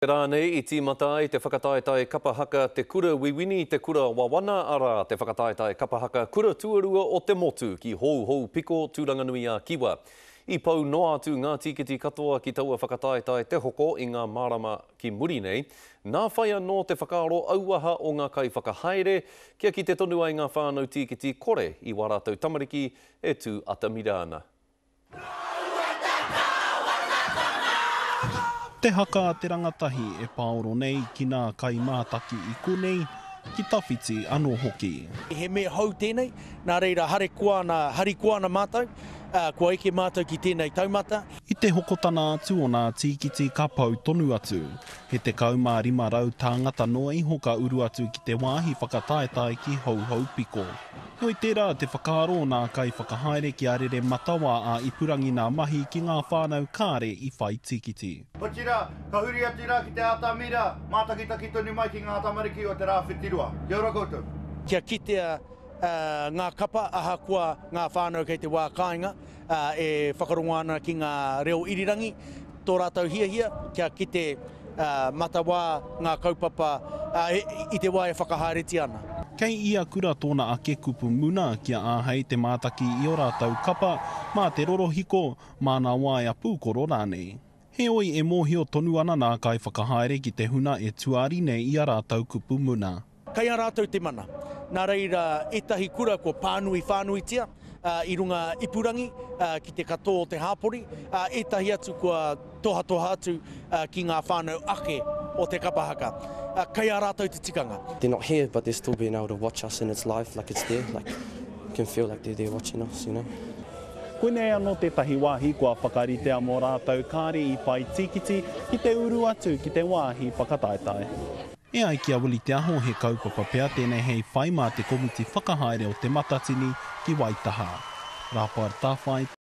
Te rā nei i tīmata ai te whakataetae kapa haka Te Kura Wiwini Te Kura Wawana arā, te whakataetae kapa haka kura tuarua o te motu ki Houhoupiko, Tūranganui-a-Kiwa. I pau noa atu ngā tīkiti katoa ki taua whakataetae te hoko i ngā marama ki muri nei. Nā whai anō te whakaaro auaha o ngā kaiwhakahaere kia kite tonu ai ngā whānau tīkiti kore i wā rātou tamariki e tū atamira ana. Te haka a te rangatahi e pāoro nei ki nā kaimātaki i konei, ki tawhiti anō hoki. He mea hou tēnei, nā reira harikoa ana, harikoa ana mātou, ā, kua eke mātou ki tēnei taumata. I te hokotana atu o nā tīkiti ka pau tonu atu. He 1500 tāngata noa iho ka uru atu ki te wāhi whakataetae ki Houhoupiko. Heoi tērā te whakaaro o nā kaiwhakahaere kia rere matawā ā-ipurangi nā mahi ki ngā whānau kāre i whai tīkiti. Otirā, ka huri atu rā ki te atamira, mātakitaki tonu mai ki ngā tamariki o Te Rāwhitiroa. Kia ora koutou. Kia kitea ngā kapa ahakoa ngā whānau kei te wā kāinga e whakarongo ana ki ngā reo irirangi, tō rātou hiahia kia kite matawā ngā kaupapa i te wā e whakahaeretia ana. Kei ia kura tōna ake kupu muna kia āhei te mātaki i ō rātou kapa, mā te rorohiko, mā ngā waea pūkoro rānei. Heoi, e mōhio tonu ana nā kaiwhakahaere ki te huna e tuari nei i a rātou kupu muna. Kei a rātou te mana. Nā reira, ētahi kura kua pānui whānuitia i runga ipurangi ki te katoa o te hāpori, ētahi atu kua tohatoha atu ki ngā whānau ake o te kapa haka. Kei a rātou te tikanga. They're not here but they're still being able to watch us and it's live like it's there like you can feel like they're there watching us you know. Koinei anō tētahi wāhi kua whakaritea mō rātou kāre i whai tīkiti ki te uru atu ki te wāhi whakataetae. E ai ki a Willie Te Aho he kaupapa pea tēnei hei whai mā te komiti whakahaere o Te Matatini ki Waitaha. Rāwhar Tawhai.